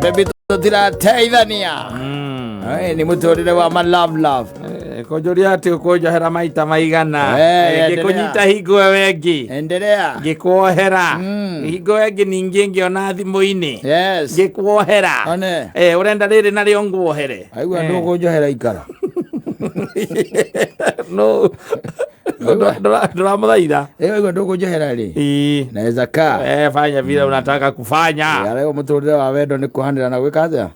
Baby tũtirateithania. Ĩ, nĩ mũtũrĩre wa ma love love. Kũnjũria atĩ ũkũnjohera maita maigana. Eh, Ngĩkũnyita hingo ĩyo ĩngĩ Endelea. Ngĩkuohera hingo ĩyo ĩngĩ ningĩ ngĩona thimũ-inĩ. Yes. Ngĩkuohera. One. Ũrenda rĩrĩ narĩo nguohere? Aigua ndũkũnjohera ikara. No ndũramũthaitha. Aigua ndũkũnjohera rĩ. Ĩĩ. Naweza kaa. Fanya vile unataka kufanya. Arĩa mũtũrĩre wa wendo nĩ kuohanĩra na gwĩka atĩa?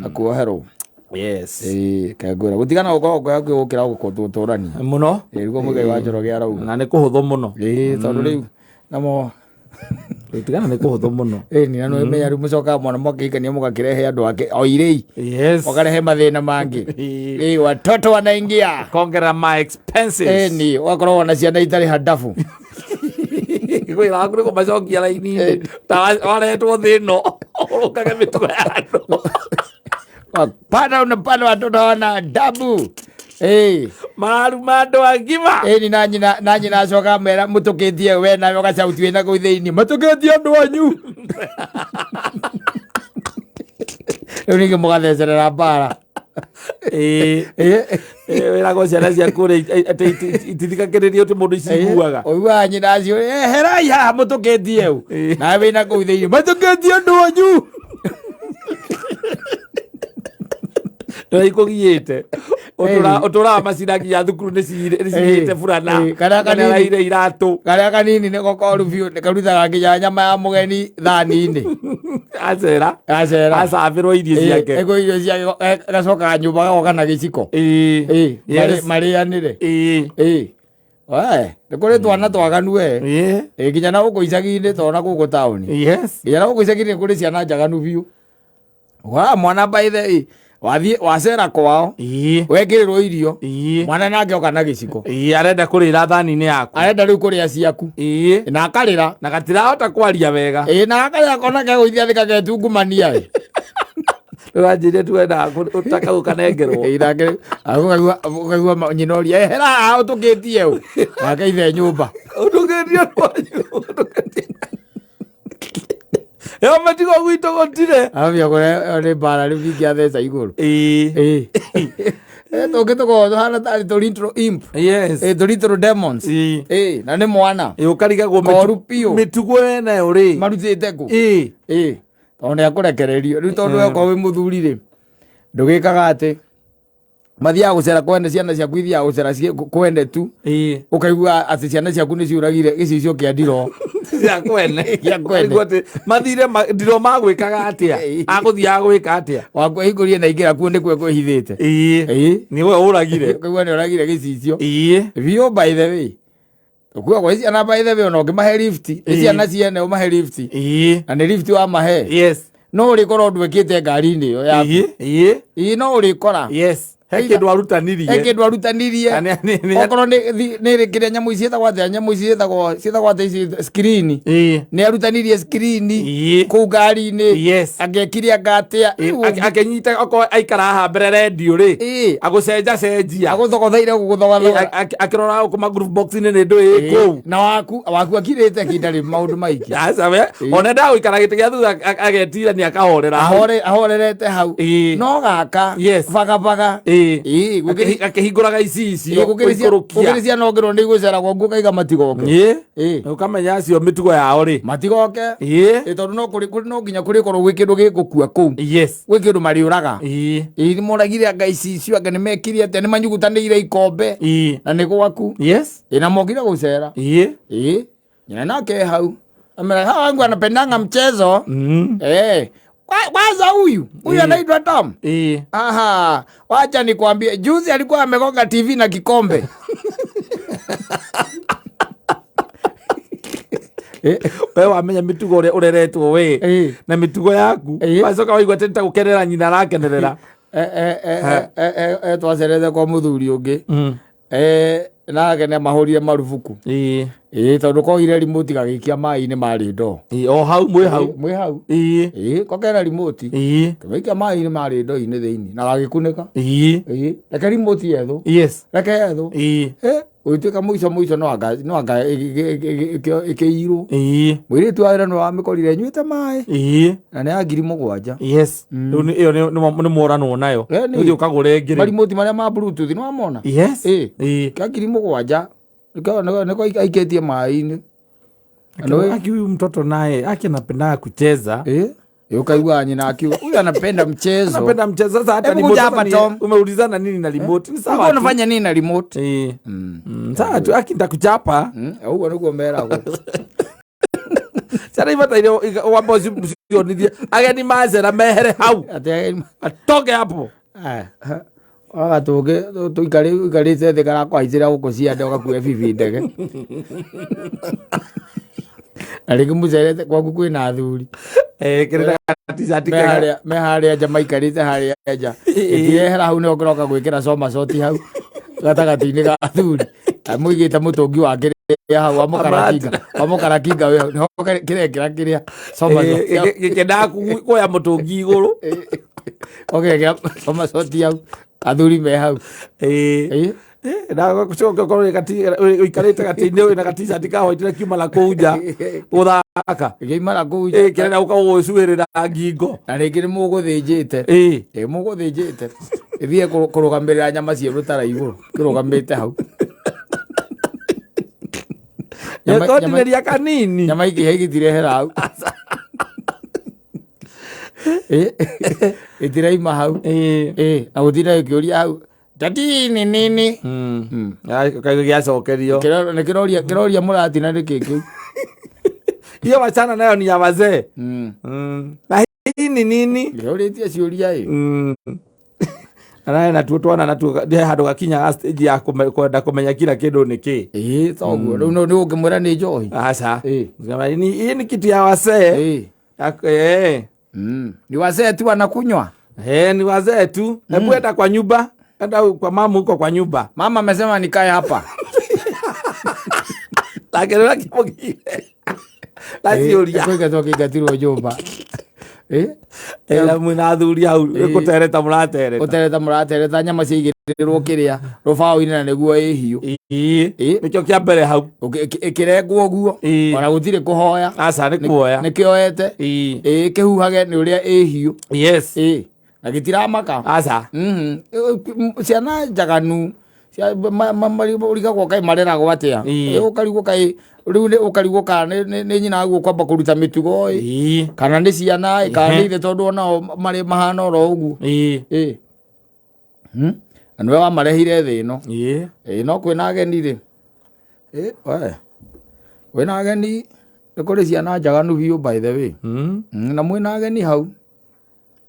Na kuoherwo. Yes. Ĩĩ, kengwĩra gũtigana gũkoragwo kwĩ hakuhĩ gũkĩra gũtũrania. Mũno. Ĩĩ, nĩguo Mũigai wa Njoroge arauga. Na nĩ kũhũthũ mũno. Ĩĩ, tondũ rĩu namo Gũtigana nĩ kũhũthũ mũno. Ĩĩ, ni na nĩ rĩu mũcokaga mwana mwakĩhikania mũgakĩrehe andũ ake o irĩi. Yes. Mũkarehe mathĩna mangĩ. Ĩĩ. Ĩĩ, watoto wanaingia. Kongera my expenses. Ĩĩ, ni ũgakorwo ona ciana itarĩ handabu. Kwĩra waku nĩ kũmacokia raini-inĩ ta warehetwo thĩ ĩno ũrũngage mĩtugo ya andũ. Wapata unapata watoto hawana adabu. Ĩĩ. Mararuma andũ agima. Ĩni na nyina na nyina acoka amera mũtũkĩtie we nawe ũgacauti wĩna kũu thĩinĩ matũkĩtie andũ anyu. Rĩu ningĩ mũgathecerera mbara. Ĩĩ. Ĩĩ. Wĩragwo ciana ciaku rĩ atĩ itithikagĩrĩrio atĩ mũndũ iciguaga. Ũiguaga nyina acio eherai haha mũtũkĩtie u. Ĩĩ. Nawe wĩna kũu thĩinĩ matũkĩtie andũ anyu. Nĩ ikũgiĩte. Ĩĩ. Ũtũraga macina nginya thukuru nĩ cigĩte burana. Ĩĩ, karĩa Kana kanini. araire iratũ. Karĩa kanini nĩko koru biũ nĩkarutaga nginya nyama ya mũgeni thani-inĩ. Acera. Gacera. Acabĩrwo irio ciake. Ĩko irio ciake gacokaga nyũmba gagoka na gĩciko. Ĩĩ. Ĩĩ, Yes. marĩanĩre. Ĩĩ. Ĩĩ. We, nĩ kũrĩ twana twaganu we. Ĩĩ. Ĩĩ, nginya na gũkũ icagi-inĩ tondũ na gũkũ taũni. Yes. Nginya na gũkũ icagi-inĩ nĩ kũrĩ ciana njaganu biũ. Ũkoraga mwana by the way, wathiĩ wacera kwao, Ĩĩ. wekĩrĩrwo irio, Ĩĩ. mwana nake oka na gĩciko. Ĩĩ, arenda kũrĩra thani-inĩ yaku. Arenda rĩu kũrĩa ciaku. Ĩĩ. Na akarĩra. Na gatirahota kwaria wega. Ĩĩ, na akarĩra kona kegũithia thĩ kagetungumania ĩ. Ndũranjĩrie tu wendaga ũtaka gũkanengerwo. Ĩĩ, nake ũkaigua nyina ũria, ehera haha ũtũkĩtie ũ. Nake ithe nyũmba. Ũtũkĩtie rwanyu. Ũtũkĩtie. Yo matigo gwitũ gũtirĩ. Ambia kũrĩa nĩ mbara rĩu ningĩ atheca igũrũ. Ĩĩ. Ĩĩ. Tũngĩ tũkoragwo tũhana tarĩ tũ little imp. Yes. Ĩĩ, tũ little demons. Ĩĩ. Ĩĩ, na nĩ mwana. Ĩĩ, ũkarigagwo Koru biũ. mĩtugo yenayo rĩ. Marutĩte kũ? Ĩĩ. Ĩĩ. Tondũ nĩ akũrekererio. Rĩu tondũ we okorwo wĩ mũthuri rĩ, ndũgĩkaga atĩ mathiaga gũcera kwene ciana ciaku ithiaga gũcera kwene tu. Ĩĩ. Ũkaigua atĩ ciana ciaku nĩ ciũragire gĩcicio kĩa ndiroo. Cia kwene. Cia kwene. Ũkarigwo atĩ mathire ndiro magwĩkaga atĩa? Ĩĩ. Agũthiaga gwĩka atĩa? Waku ahingũrire na ingĩra kuo nĩkuo kwĩhithĩte. Ĩĩ. Ĩĩ. Nĩwe ũragire. Ũkaigua nĩ ũragire gĩcicio. Ĩĩ. Biũ by the way. Ũkuga kwa ciana by the way ona ũngĩmahe lift, nĩ Ĩĩ. ciana ciene ũmahe lift. Ĩĩ. Na nĩ lift wamahe. Yes. No ũrĩkorwo ndwĩkĩte ngari-inĩ ĩyo yaku. Ĩĩ. Ĩĩ. Ĩĩ no ũrĩkora. Yes. He kĩndũ arutanirie. He kĩndũ arutanirie. Na nĩ- Okorwo nĩ kĩrĩa nyamũ ici ciĩtagwo atĩa, nyamũ ici ciĩtagwo atĩa ici screen. Ĩĩ. Nĩ arutanirie screen Ĩĩ. kũu ngari-inĩ. Yes. Angĩekire anga atĩa. Ĩĩ, Rĩu akĩnyita okorwo aikara haha mbere rendio rĩ. Ĩĩ. Agũcenja cenjia. Agũthogotheire gũgũthogathoga. Akĩrora gũkũ ma group box-inĩ nĩ ndũ ĩ kũu. Na waku akirĩte kinda rĩ maũndũ maingĩ. Aca we, ona endaga gũikara gĩtĩ gĩa thutha agetirania akahorera hau. Ahorerete hau. Ĩĩ. No gaka Yes. bagabaga. Ĩĩ. Ĩĩ, Akĩhingũraga icicio gũkĩrĩ gũikũrũkia. ciana ũngĩrwo nĩ igũcera gwaku ũkaiga matigoke. Ĩĩ. Ĩĩ. Ũkamenya acio mĩtugo yao rĩ. Matigoke. Ĩĩ. Ĩĩ, tondũ no nginya kũrĩkorwo gwĩ kĩndũ gĩgũkua kũu. Yes. Gwĩ kĩndũ marĩũraga. Ĩĩ. Ĩĩ, nĩ moragire anga icicio anga nĩ mekire atĩa nĩ manyugutanĩire ikombe. Ĩĩ. Na nĩ gwaku. Yes. Ĩĩ, na mokire gũcera. Ĩĩ. Ĩĩ. Nyina nake hau. Amera hawa wangu anapendanga mchezo. Kwanza huyu anaitwa Tom. Aha, wacha nikwambie juzi alikuwa amegonga TV na kikombe. We wamenya mĩtugo ũrĩa ũreretwo we na mĩtugo yaku wacoka waigua atĩ nĩ ta gũkenerera nyina arakenerera. Twacerete kwa mũthuri ũngĩ. Nake nĩ amahũrire marubuku. Ĩĩ, tondũ koire remote gagĩikia maĩ-inĩ marĩ ndoo. Ĩĩ, o hau mwĩ hau. Ĩĩ, mwĩ hau. Ĩĩ. Ĩĩ, ko kena remote. Ĩĩ. Kĩmaikia maĩ-inĩ marĩ ndoo-inĩ thĩinĩ na gagĩkunĩka. Ĩĩ. Ĩĩ, reke remote yethwo. Yes. Reke yethwo. Ĩĩ. Ĩ, gũgĩtuĩka mũico mũico no anga no anga ĩkĩirwo. Ĩĩ. Mũirĩtu wa wĩra nĩ wamĩkorire ĩnyuĩte maĩ Ĩĩ. na nĩ ya 7,000. Yes. Rĩu ĩyo nĩ mworanwo nayo. Eh, nĩ. Ũthiĩ ũkagũre ĩngĩ rĩu. Marimoti marĩa ma bluetooth nĩ wamona? Yes. Ĩĩ. Ĩĩ. Kĩa 7,000 nĩko aikĩtie maĩ-inĩ. Aki huyu mtoto naye aki anapenda kucheza. Ĩĩ. Ũkaigua nyina akiuga huyu anapenda mchezo. Anapenda mchezo sasa hata Hebu remote kuja sasa hapa, Tom. Umeulizana nini na remote? Ni sawa Ulikuwa tu. unafanya nini na remote? Ĩĩ. Sawa tu aki nitakuchapa. Ũguo nĩguo meragwo. Ciana ibataire wamba ũcionithie ageni macera mehere hau. Atĩ Atoke hapo. Waga tũngĩ tũikarĩte thĩ karakwaicĩra gũkũ ciande ũgakua bibi ndege. Na rĩngĩ mũcerete gwaku kwĩna athuri. Eh, kĩrĩ na t-shirt kega. Me harĩa nja maikarĩte harĩa nja. Ĩtirehera hau nĩho kĩroka gwĩkĩra coma coti hau gatagatĩ-inĩ ga athuri. Mũigĩte mũtũngi wa kĩrĩa hau wa mũkarakinga wĩ hau nĩho kĩrekĩra kĩrĩa coma coti hau. Gĩkĩendaga kuoya mũtũngi igũrũ. Ũgekĩra coma coti hau athuri me hau. Ĩĩ. Ĩĩ. Na gũcoka ũkorwo ũikarĩte gatĩ-inĩ wĩna ga-t-shirt ka white na kiuma na kũu nja gũthaka. Gĩkĩuma na kũu nja. Ĩĩ, kĩrenda gũka gũgũcuĩrĩra ngingo. Na rĩngĩ nĩ mũgũthĩnjĩte. Ĩĩ. Ĩĩ, mũgũthĩnjĩte. Ĩthiĩ kũrũgamĩrĩra nyama ciĩ rũtara igũrũ kĩrũgamĩte hau. Nĩtũtinĩria kanini. Nyama ikĩhĩa igĩtirehera hau. Ĩĩ, ĩtiraima hau. Ĩĩ. Ĩĩ, na gũtinda ĩkĩũria hau tati ni nini. Kaigua gĩacokerio. Nĩ kĩroria kĩroria mũratina nĩkĩ kĩu. Hiyo wachana nayo ni ya wazee. Na hii ni nini? Kĩrorĩtie ciũria ĩ. Anaye natuo twana natuo nĩ handũ gakinyaga stage ya kwenda kũmenya kila kĩndũ nĩ kĩ. Ĩĩ, toguo rĩu nĩ ũngĩmwĩra nĩ njohi. Aca. Ĩĩ. Hii ni kitu ya wazee. Ĩĩ. Eh. Ni wazee tu wanakunywa. Eh, ni wazee tu. Hebu enda kwa nyumba. Enda kwa mama huko kwa nyumba. Mama amesema nikae hapa. Lakini nakimugire. Laciũria. Kũingatwo kĩingatirwo nyũmba. Ĩĩ. Ĩra mwĩna athuri hau gũtereta mũratereta. Gũtereta mũratereta nyama ciaigĩrĩrwo kĩrĩa rũbaũ-inĩ na nĩguo ĩhiũ. Ĩĩ. Ĩĩ. Nĩkĩo kĩa mbere hau. Ĩkĩrengwo ũguo. Ĩĩ. Ona gũtirĩ kũhoya. Aca nĩ kuoya. Nĩkĩoete. Ĩĩ. Ĩĩ, kĩhuhage nĩ ũrĩa ĩhiũ. Yes. Ĩĩ. Na gĩtiramaka. Aca. Ciana njaganu ũrigagwo kaĩ mareragwo atĩa. Ĩĩ. Ũkarigwo kaĩ rĩu nĩ ũkarigwo kana nĩ nyina aguo kwamba kũruta mĩtugo ĩ. Ĩĩ. Kana nĩ ciana ĩ, kana nĩ ithe tondũ onao marĩ mahana oro ũguo. Ĩĩ. Ĩĩ. Na nĩwe wamarehire thĩ ĩno. Ĩĩ. Ĩĩ, no kwĩna ageni rĩ. Ĩĩ, we. Kwĩna ageni nĩ kũrĩ ciana njaganu biũ by the way. Na mwĩna ageni hau.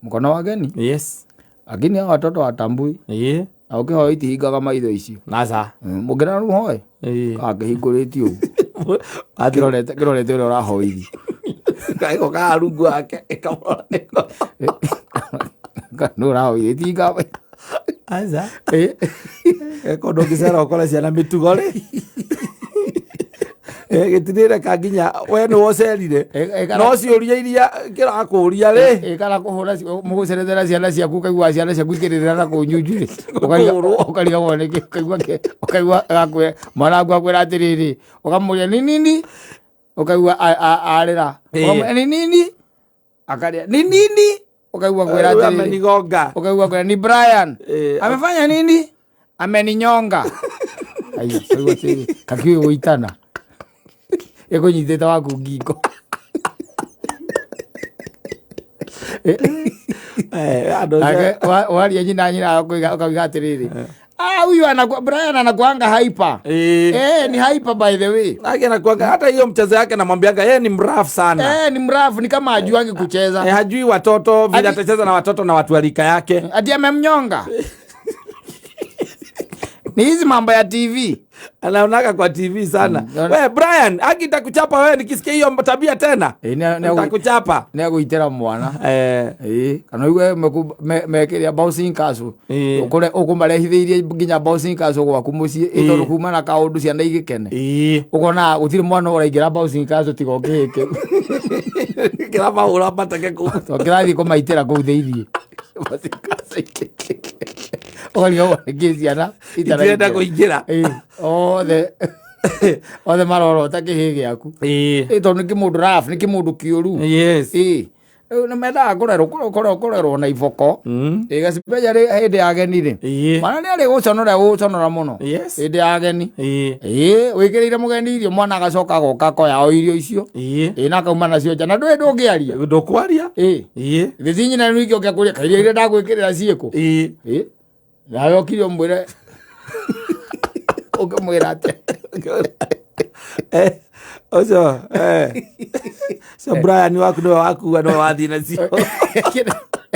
Mkono wa ageni. Yes. Lakini hao watoto watambui. Ĩĩ. Na ũkĩhoya itihingaga maitho icio. Aca. Mũngĩra mũhoe? Ĩĩ. Akĩhingũrĩtie ũguo. Kĩrorete kĩrorete ũrĩa ũrahoirie. Kaiko ka rungu wake ĩkamũrora. Nĩ ũrahoirie itihingaga maitho. Aca. Ĩĩ. Kũndũ ũngĩcera ũkore ciana mĩtugo rĩ. Gĩtirĩreka nginya we nĩwe ũcerire. No ciũria iria kĩrakũria rĩ. Ĩ, kana kũhũra mũgũcerethera ciana ciaku ũkaigua ciana ciaku ikĩrĩrĩra na kũu nyunju rĩ. Ũkarigagwo nĩkĩ, ũkaigua ũkaigua agakwĩra, mwana waku akwĩra atĩrĩrĩ, ũkamũria ni nini? Ũkaigua arĩra. Ũkamũria ni nini? Akarĩa ni nini? Ũkaigua kwĩra atĩrĩrĩ. Amenigonga. Ũkaigua kwĩra ni Brian. Amefanya nini? Ameninyonga. Aiya, ũkaigua atĩrĩrĩ, kakiũĩ gũitana. Ĩkũnyitĩte waku ngingo. Waria nyina nyina ũkauga atĩrĩrĩ, ah, huyu anakuwa Brian anakuanga hyper. Ni hyper by the way. Ake anakuanga hata hiyo mchezo yake namwambianga yeye ni mrafu sana. Ni mrafu, ni kama hajuangi kucheza. Hajui watoto vile atacheza na watoto na watu wa rika yake. Ati amemnyonga. Ni hizi mambo ya TV. Anaonaga kwa TV sana. Mm. We Brian, aki nitakuchapa wewe nikisikia hiyo tabia tena. Nitakuchapa. Nä agå mwana. Ĩĩ, kana ũigue mekĩria bouncing castle. Ũkore ũkũmarehithĩirie nginya bouncing castle gwaku mũciĩ, ĩ tondũ kuma na kaũndũ ciana igĩkene. Ũkona gũtirĩ mwana ũraingĩra bouncing castle tiga ũkĩhĩ kĩu. Kila mahũra mateke kũu. Tondũ kĩrathiĩ kũmaitĩra kũu thĩiniĩ. Bouncing castle ũkarigwo nĩkĩ ciana Itirenda itaraingĩra. kũingĩra. Ĩĩ, othe othe marorota kĩhĩ gĩaku. Ĩ tondũ nĩ kĩmũndũ rabu, nĩ kĩmũndũ kĩũru. Ĩĩ, rĩu nĩ mendaga kũrerwo kũrerwo kũrerwo na iboko. Ĩ gacipeja rĩ hĩndĩ ya ageni rĩ, mwana nĩ arĩ gũconora gũconora mũno. Hĩndĩ ya ageni. Ĩĩ, wĩkĩrĩire mũgeni irio, mwana agacoka agoka akoya o irio icio. Ĩĩ, na akauma nacio nja na ndũĩ ndũngĩaria. Ndũkwaria. Ĩĩ. Thĩ nyina nĩ ikĩoka kũrĩa kairio iria ndagwĩkĩrĩra ciĩkũ. Ĩĩ, nawe ũkire ũmwĩre, ũngĩmwĩra atĩa? Ũcio ũcio Brian waku nĩwe wakua, nĩwe wathiĩ nacio.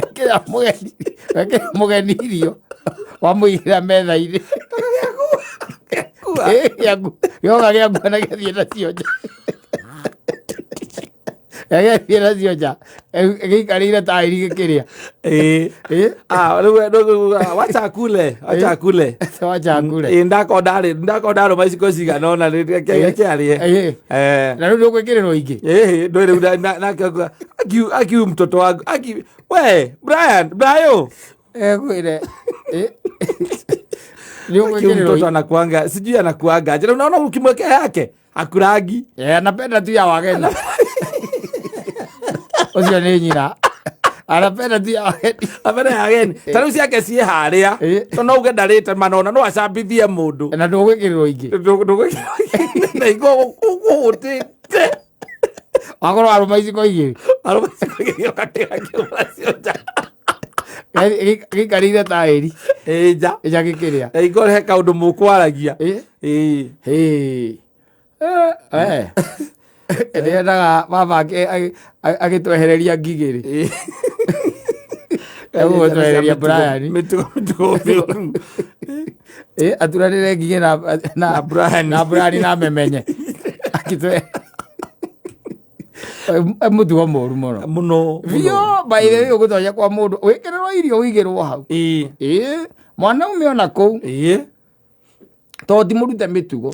Ĩkĩra mũgeni, ĩkĩra mũgeni irio wamũigĩra metha-inĩ. Ĩĩ, gĩoka gĩakua na gĩathiĩ nacio nja. Gĩathiĩ nacio nja gĩikarĩire taĩri gĩkĩrĩa. Ĩĩ. Ah, rĩu wacha akule, wacha akule. Wacha akule. Ĩĩ, ndakorwo ndarĩ, ndakorwo ndarũma iciko cigana ũna, reke arĩe. Na rĩu ndũgwĩkĩrĩrwo ingĩ. Ĩĩ, ndũĩ rĩu nake akuga, aki huyu mtoto wangu, aki we Brian, Brayo. Ekwĩre nĩ Aki huyu ũgwĩkĩrĩrwo. Mtoto anakuanga, sijui anakuanga aje. Na unaona ukimwekea yake akurangi. Eh, anapenda tu ya wageni. Ũcio nĩ nyina. Anapenda tu ya wageni. Abere ya ageni ta rĩu ciake ciĩ harĩa. To no uge ndarĩte manona no acambithie mũndũ. Na ndũgwĩkĩrĩrwo ingĩ. Na igwo gũkũhũtĩte. Wakorwo warũma iciko igĩrĩ. Arũma iciko igĩrĩ ũgakĩra kĩũra cio nja. Gĩikarĩire taĩri. Ĩĩ, nja. Nja gĩkĩrĩa. Na igwo he kaũndũ mũkwaragia. Ĩĩ. Ĩĩ. Ĩĩ. Nĩendaga baba agĩtwehereria ngigĩ rĩ. Egũgũtwehereria Brian. Mĩtugo mĩũru. Ĩĩ, aturanĩre ngigĩ na Na Brian. Na Brian na memenye. Akĩtwe mũtugo mũru mũno. Mũno. Biũ, by the way, ũgũtonya kwa mũndũ wĩkĩrĩrwo irio ũigĩrwo hau. Ĩĩ, mwana ume ona kũu. Tondũ ti mũrute mĩtugo.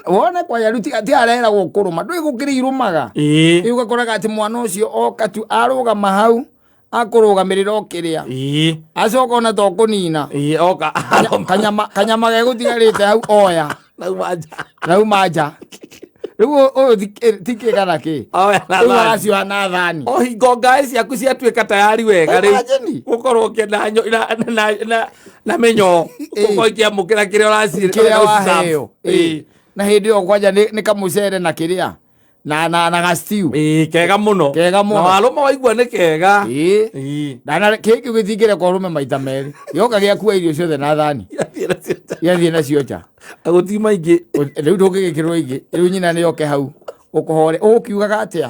Wone kwaya rĩu ti areragwo kũrũma, ndũĩ gũkĩrĩ irũmaga. Rĩu ũgakoraga atĩ mwana ũcio oka tu arũgama hau akũrũgamĩrĩra o kĩrĩa. Acoka ona to kũnina. Oka. Kanyama gegũtigarĩte hau oya. Nauma nja. Nauma nja. Rĩu ũyũ ti kĩ kana kĩ. Oya na Rĩu thani. aracioha na thani. O hingo ngaĩ ciaku ciatuĩka tayari wega rĩu. Imagine. Gũkorwo ũkĩenda na mĩnyoo. Ũkorwo ikĩamũkĩra kĩrĩa Kĩrĩa ũraci- waheo. Ĩĩ. Na hĩndĩ ĩyo kwanja nĩ kamũcere na kĩrĩa na ga stew. Ĩĩ, kega mũno. Kega mũno. Na warũma waigua nĩ kega. Ĩĩ. Na kĩĩ kĩu gĩtingĩreka ũrũme maita merĩ. Gĩoka gĩakua irio ciothe na thani. Gĩathiĩ nacio nja. Gĩathiĩ nacio nja. Gũtirĩ maingĩ. Rĩu ndũngĩgĩkĩrwo ingĩ. Rĩu nyina nĩ oke hau ũkũhore. Ũgũkiugaga atĩa?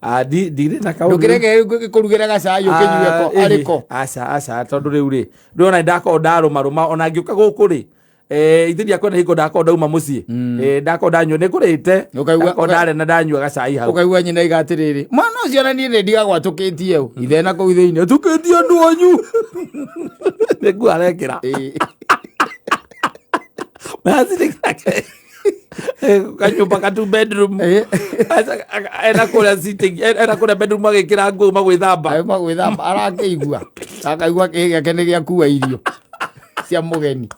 Ndirĩ na kaũndũ. Ndũkĩreke gĩkũrugĩre gacai ũkĩnyue ko arĩko. Aca, aca, tondũ rĩu rĩ, rĩu ona ndakorwo ndarũmarũma ona ngĩũka gũkũ rĩ, ithe ndiakorwo na hingo ndakorwo ndauma mũciĩ. Ndakorwo ndanyua nĩ ngũrĩte. Ndakorwo ndarĩa na ndanyua gacai hau. Ũkaigua nyina aiga atĩrĩrĩ, mwana ũcio ona niĩ nĩ ndigagwo atũkĩtie ũ. Ithe na kũu thĩinĩ, atũkĩtie andũ anyu. Nĩ nguo arekĩra. Kanyũmba ka two bedroom. Ena kũrĩa sitting, ena kũrĩa bedroom agĩkĩra nguo auma gwĩthamba. Auma gwĩthamba, arakĩigua. Akaigua kĩhĩ gĩake nĩ gĩakua irio cia mũgeni.